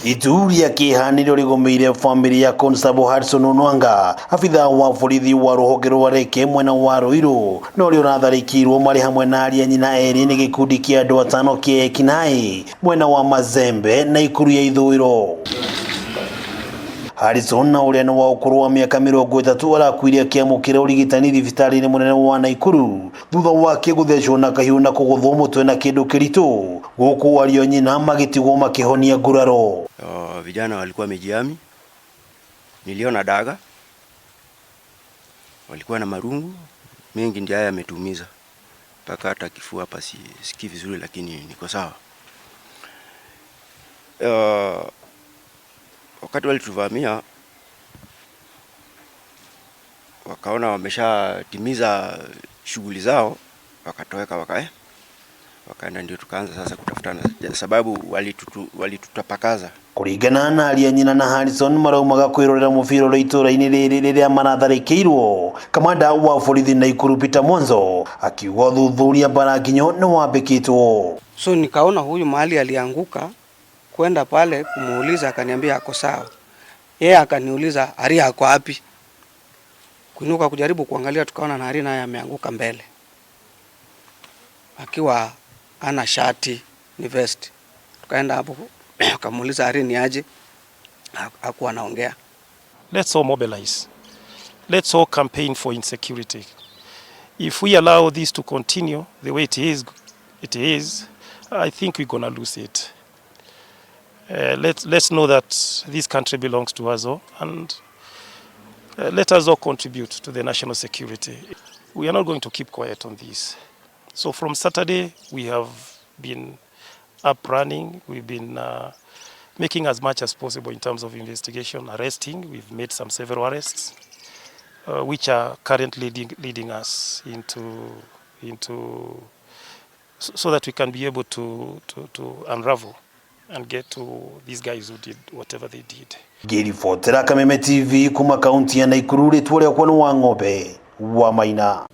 Itu rĩa kĩeha nĩrĩo rĩgũmĩire famĩlĩ ya Constable Hudson Onwanga, abithaa wa borithi wa rũhonge rwa Reke mwena wa Ruiru, na ũrĩa ũratharĩkĩirwo marĩ hamwe na aria nyina erĩ nĩ gĩkundi kĩa andũ atano kĩa ekinaĩ mwena wa Mazembe na Ikuru ya ithũĩro. Harrison na ũrĩa nĩ wa ũkũrũ wa mĩaka 30 arakuire akĩamũkĩra ũrigitani thibitarĩ-inĩ mũnene wa Naikuru thutha wake gũthecwo na kahiũ na kũgũthwo mũtwe na kĩndũ kĩritũ, gũkũ ariũ a nyina magĩtigwo makĩhonia nguraro. Vijana walikuwa wamejihami, niliona daga, walikuwa na marungu mengi, ndio haya yametuumiza mpaka hata kifua hapa sikii vizuri, lakini niko sawa. Wakati walituvamia wakaona wameshatimiza shughuli zao, wakatoweka wakaenda, ndio tukaanza sasa kutafutana, sababu walitutapakaza. Kũringana na aria nyina na Harrison maraumaga kwĩrorera mũbira ũrĩa itũra-inĩ rĩrĩ rĩrĩa maratharĩkĩirwo. Kamanda wa borithi Naikuru Peter Mwanzo akiuga ũthuthuria bara nginyo nĩ wambĩkĩtwo. So nikaona huyu mahali alianguka, kwenda pale kumuuliza, akaniambia ako sawa. Yeye akaniuliza Ari ako wapi? Kuinuka kujaribu kuangalia, tukaona na Ari naye ameanguka mbele akiwa ana shati ni vest. Tukaenda hapo akamuuliza Ari ni aje, hakuwa anaongea. Let's all mobilize. Let's all campaign for insecurity. If we allow this to continue the way it is, I think we're gonna lose it. Let's know that this country belongs to us all, and let us all contribute to the national security. We are not going to keep quiet on this. So from Saturday, we have been up running. We've been making as much as possible in terms of investigation, arresting. We've made some several arrests, which are currently leading us into so that we can be able to unravel and get to these guys who did whatever they did. Ngĩribotera Kameme TV kuma kaunti ya Naikuru, rĩtwa rĩakwa nĩ Wang'ombe wa Maina.